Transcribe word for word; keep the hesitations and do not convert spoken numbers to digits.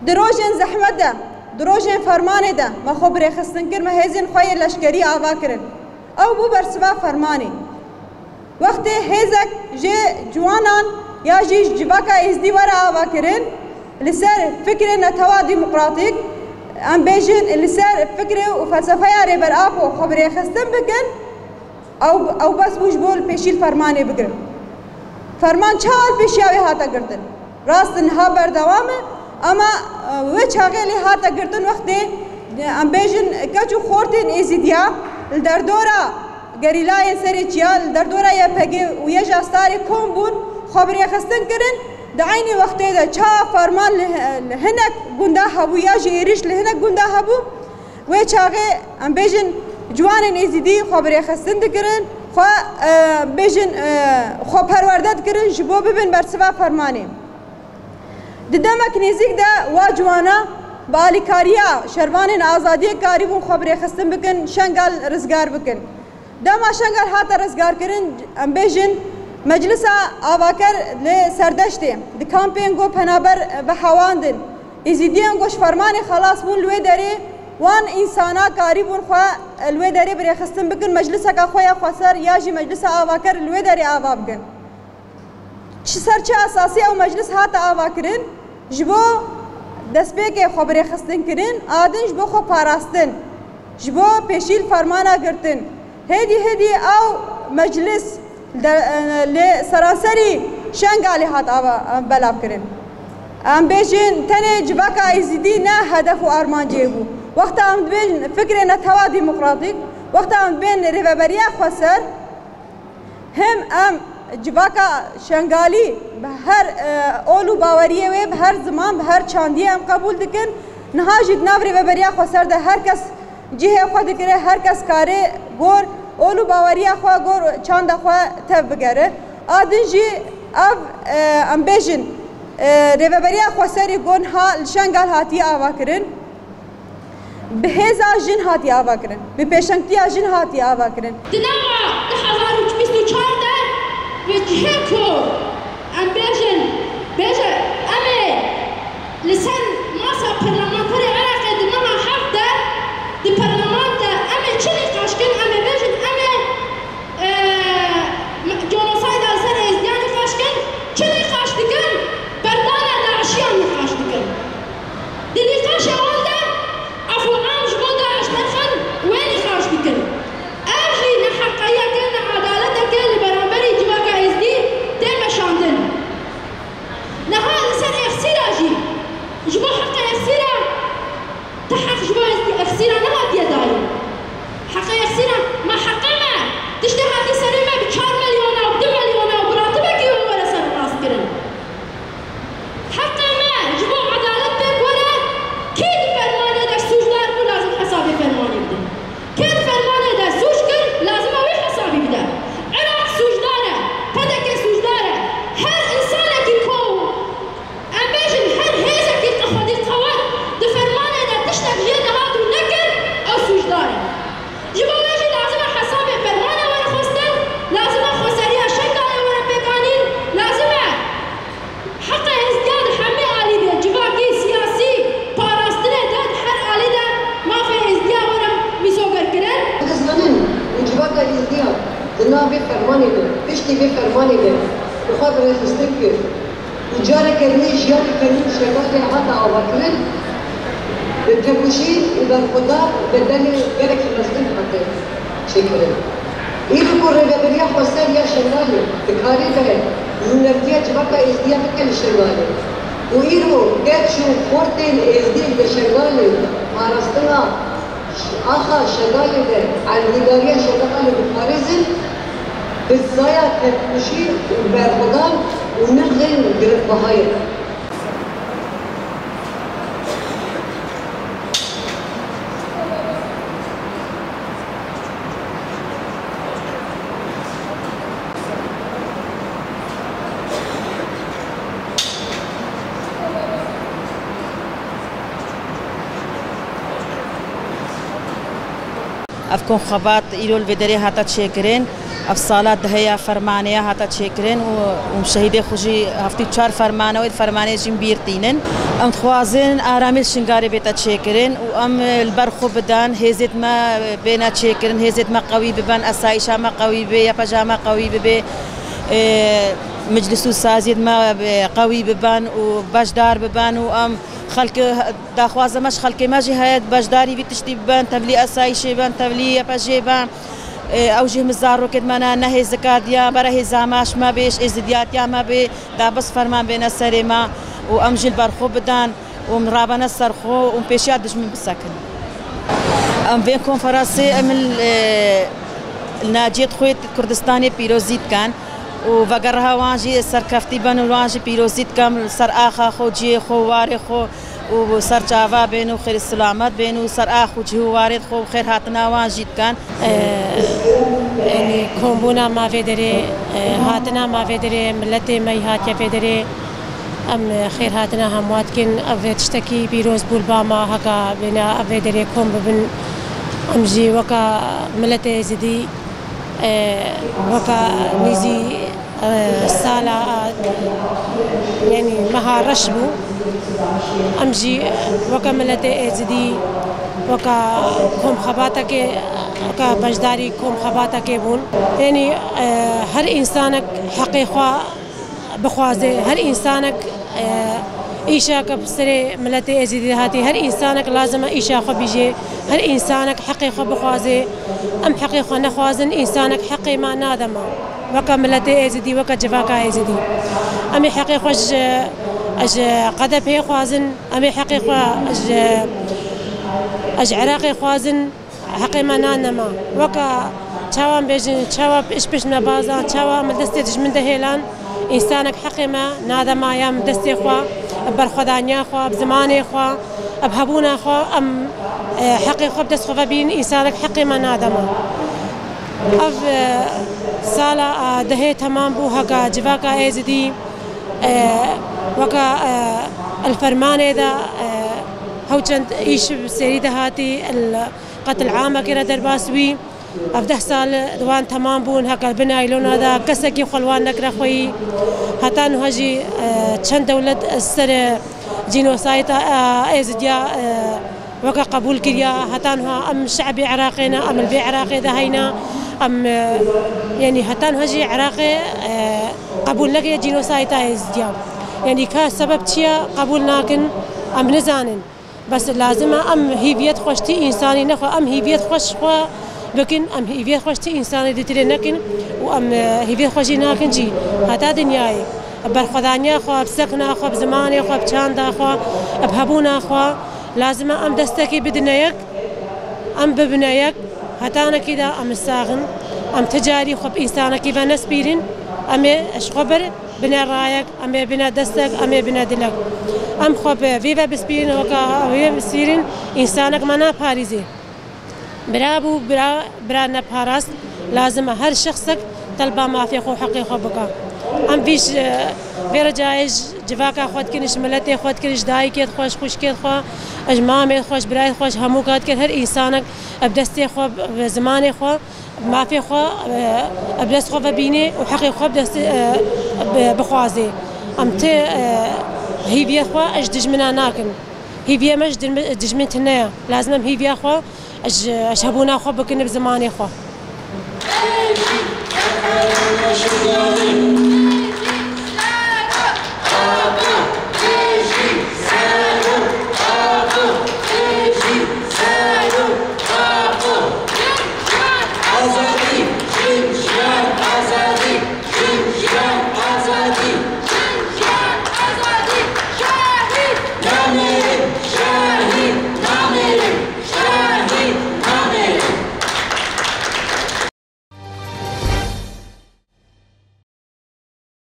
Di rojên zehmet de, di rojên fermanê de me xwe bi rêxistin kir, me hêzên xwe yê leşkerî ava kirin. Ew bû bersiva fermanê. Wextê hêzek ji ciwanan ya jî ji civaka êzdî were ava kirin, li ser fikrê netewa demokratîk, em bêjin li ser fikrê û felsefeya Rêber Apo xwe bi rêxistin bikin, ew, ew bes bû ji bo li pêşî li fermanê bigirin. Ferman çawa li pêşiya wê hate girtin? Rast e, niha berdewam e, ama, e, wê çaxê lê hate girtin wextê, e, em bêjin keç û xortên Êzîdiya li derdora gerîlayên Serê Çiya, li derdora Y P G û Y J A Starê kom bûn, xwe bi rêxistin kirin. Di eynî wextê de çawa ferman li, li hinek gunda hebû ya jî êrîş li hinek gunda hebû, wê çaxê em bêjin ciwanên Êzîdî xwe bi rêxistin dikirin, xwe, e, bêjin, e, xwe perwerde dikirin ji bo bibin bersiva fermanê. Di demek nêzîk de wa ciwana bi alîkariya şervanên azadiyê karîbûn xwe bi rêxistin bikin, Şengal rizgar bikin. Dema Şengal hate rizgarkirin, em bêjin Meclisa Avaker li Serdeştê, di kampên ku penaber vehewandin, Êzîdiyên ku ji fermanê xelas bûn li wê derê, wan însana karîbûn xwe li wê derê bi rêxistin bikin, mecliseka xwe ya xweser ya jî Meclisa Avaker li wê derê ava bikin. Çi ser çi esasî ew meclis hate avakirin? Ji bo destpêkê xwe bi rêxistin kirin, a din ji bo xwe parastin, ji bo pêşî li fermana girtin. Hêdî hêdî ew meclis de, e, li seranserî Şengalê hat ava, e, belav kirin. Em bêjin tenê civaka Êzîdî ne hedef û armancê bû. Wexta em dibên fikrê netewa demokratîk, wexta em dibên rêveberiya xweser, Hem em civaka Şengalî bi her, e, ol û baweriyê wê, bi her ziman, bi her çandiyê em qebûl dikin. Niha jî di nav Rêveberiya Xweser de her kes cihê xwe digire, her kes kare gor ol û baweriya xwe, gor çanda xwe tev bigere. A din jî ev, e, em bêjin, e, Rêveberiya Xweserî ku niha li Şengal hatiye avakirin. Bi hêza jin hatiye avakirin, bi pêşengtiya jin hatiye avakirin. Di nava du hezar û bîst û çar de bi cihê ku em bêjin, bêje em ê li ser masa parlamenterê Iraqê di meha heft de di parlament de em ê çi nîqaş kin, em ê bêjin, em ê Ee, genosayda li ser Êzdiyan nîqaş kin, çi nîqaş dikin? Berdana DAIŞiyan nîqaş dikin. Di nîqaşê wan de efû am ji bo DAIŞ derxin, wê nîqaş dikin. Ev jî neheqiyeke, needaleteke li beramberî civaka Êzdî tê meşandin. Niha li ser Êxsîra jî, ji bo heqê Êxsîra, Ti heq ji bo Êxsîra nehatiye dayîn. Heqê Êxsîra, ma heqê me, tiştê hatî serê me bi çar milyona û du milyona û biratibekî wê were serrast kirin. Heqê me ji bo edalet pêk were, kê di fermanê de sûcdar bû lazim hesabê fermanê bide. Kê di fermanê de sûc kir, lazim e wê hesabî bide. Iraq sûcdar e, P D K sûcdar e. Her însanekî ku Em bêjin, her hêzekî xwedî qewet di fermanê de tiştek jê nehat û nekir, ew sûcdar e. Ji bo wê jî lazim e hesabê fermana were xwestin, lazim e xweseriya Şengalê were pêkanîn, lazim e heqê Êzdiya di hemî alî de, civakî, siyasî, parastinê de di her alî de mafê Êzdiya were mîsogerkirin. Dizanin û civaka Êzdiya di nav vê fermanê de, piştî vê fermanê de bi xwe bi rêxistin kir. Û careke nû jiyaneke nû Şengalê hate avakirin, bi tevûşî û berxwedar bedelê gelekî mezin hate çêkirin. Îro ku Rêveberiya Xweser ya Şengalê dikare bere nûnertiya civaka Êzdiya bike li Şengalê û îro keç û xortên Êzdî li Şengalê parastina Axa Şengalê de erdnîgariya Şengalê diparêzin, bi saya tevkujî û berxwedan û nirxên girîngbaha ye. Ev komxebat îro li vê derê hate çêkirin. Ev sala dehê ya fermaneya hate çêkirin û, û şehîdê xwe jî heftê û çar fermane wê, fermanê jî bîr tînin. Em dixwazin aramî li Şingalê bête çêkirin û em li ber xwe bidan, hêzêd me bêne çêkirin, hêzêd me qewî bibin, esayîşa me qewî bibe, YPJa me qewî bibe, e, meclis û saziyêd me qewî bibin û beşdar bibin û em xelk Daxwaza me ji xelkê me jî heye, beşdarî vî tiştî bibin, tevlî esayîşê bin, tevlî YPJê bin. Ê, ew jî himi zarokêd me ne, ne hêzika diya, bere hêza me ji me bê, ji êzidiyatiya me bê, da bes ferman bêne serê me û em jî li ber xwe bidan û em rabene ser xwe û em pêşiya dijmin bisekin. Em vê konferansê em li, li naciyêt xwe Kurdistanê pîrozî dikin. Û vegerha wan jî serkeftî bin û wan jî pîrozî dikim li ser axa xwe, cihê xwe, warê xwe û ser çava bên û xêr silamet bên û ser ax û cih û warê xwe û xêr hatina wan jî dikin. E, yanî kombûna me vê derê, e, hatina me vê derê, miletê me yî hatiye vê derê. Em, e, xêr hatina hemû dikin. Ev tiştekî pîroz bû li ba me, heke bêne ev vê derê kom bibin. Em jî weke miletê Êzidî, e, weke nîzî e, sala, e, yanî meha reş bû. Em jî weke miletê Êzidî, weke komxebatekê, weke beşdarî komxebatekê bûn. Yanî, e, her însanek heqê xwe bixwaze, her însanek, e, îşa ke bi serê miletê Êzidî de hatî, her însanek lazim e îşa xwe bîjê, her însanek heqê xwe bixwaze. Em heqê xwe nexwazin, însanek heqê me nade me. Weke miletê Êzidî, weke civaka Êzidî. Em ê heqê xwe ji, ji Q D P'ê xwazin, em ê heqê xwe ji, ji Iraqê xwazin, heqê me nane me. Weke çawa em bêjin, çawa pişt pişt me bazan, çawa em li destê dijmin de hêlan, însanek heqê me nade me ya em destê xwe, bi berxwedaniya xwe, bi zimanê xwe, bi hebûna xwe, em, e, heqê xwe bi dest xwe ve bînin, însanek heqê me nade me. Ev, e, sala, e, dehê temam bû heke civaka Êzidî, e, weke, e, li fermanê de, e, hew çend îş bi serî de hatî, li qetil amekê re derbas wî. Ev deh sal di wan temam bûn, heke bi naylona de kesekî xwe li wan nekire xweyî. Heta niha jî, e, çend dewlet ser, e, cînosayta, e, Êzidiya, e, weke qebûl kiriya. Heta niha em şe'bê Iraqê ne, em li vê Iraqê de heyne. Em, e, yanî heta niha jî Iraqê, e, qebûl nekiriye cînosayta Êzidiya. Yanî ka sebeb çi ye qebûl nakin, em nizanin. Bes lazim e em hîviyet xwe ji tî însanî nexwe, em hîviyet xwe ji xwe bikin, em hîviyet xwe ji tî însanî dîtirê nekin û em, e, hîviyet xwe jî nakin cî heta dinyayê. Bi berxwedaniya xwe, bi sekna xwe, bi zimanê xwe, bi çanda xwe, bi hebûna xwe, lazim e em destekê bidine yek, em bibine yek, hetanekî de em sax in, em ti carî xwe bi însanekî ve nespîrin, em ê ji xwe ber bine rayek, em ê bine destek, em ê bine dilek. Em xwe bi vî ve bispîrin, weka wî ve bispîrin, însanek me naparîzê. Bira bû, bira, bira neparast, lazim e her şexsek telba mafê xwe, heqê xwe bike. Em vî ji, vê ricayê ji civaka xwe dikin, ji miletê xwe dikin, ji dayikê xwe, ji xwişkê xwe, ji mamê xwe, ji birayê xwe, ji hemû ka dikin, her însanek bi destê xwe, bi zimanê xwe, mafê xwe, e, bi dest xwe ve bîne û heqê xwe bi dest, e, bi-, bixwaze. Em ti, e, hîviye xwe ji dijmina nakin. Hîviye me ji dijmi-, dijmin tune ye. Lazim em hîviya xwe ji, ji hebûna xwe bikin bi zimanê xwe.